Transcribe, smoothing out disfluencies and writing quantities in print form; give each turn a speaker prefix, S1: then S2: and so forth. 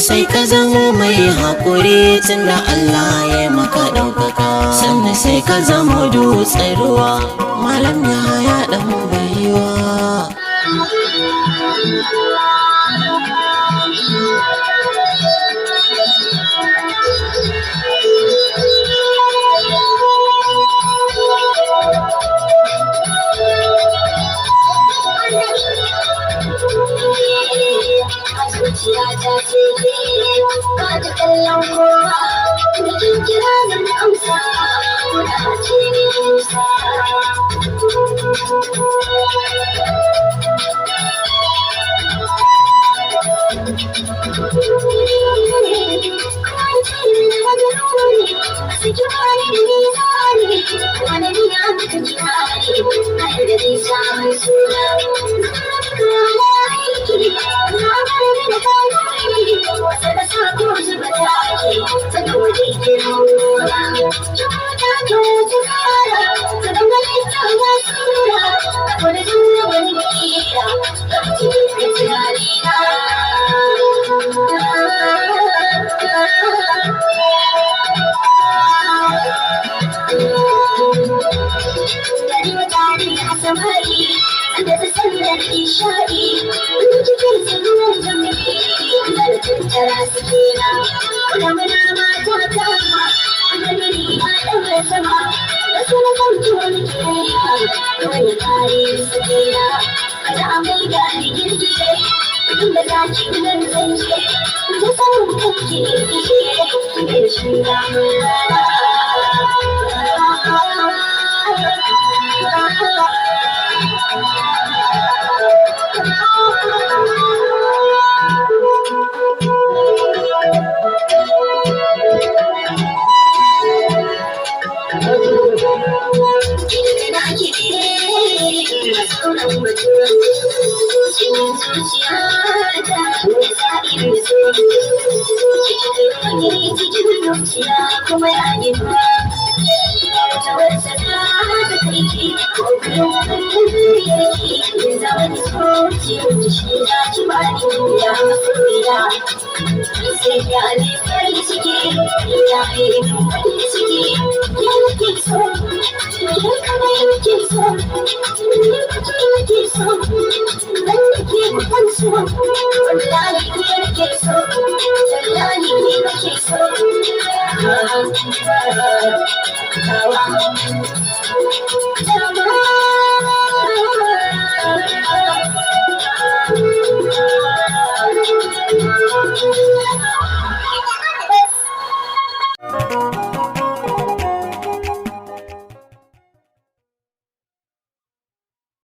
S1: Sai ka zamo mai haƙuri tunda Allah ya maka ɗaukaka. Sannan sai ka zamo dutsen ruwa, malam ya haya ɗan baiwa.
S2: Zuciya ta ce ba ta kallon kowa, bikin kira zan amsa ko da ce ne nisa.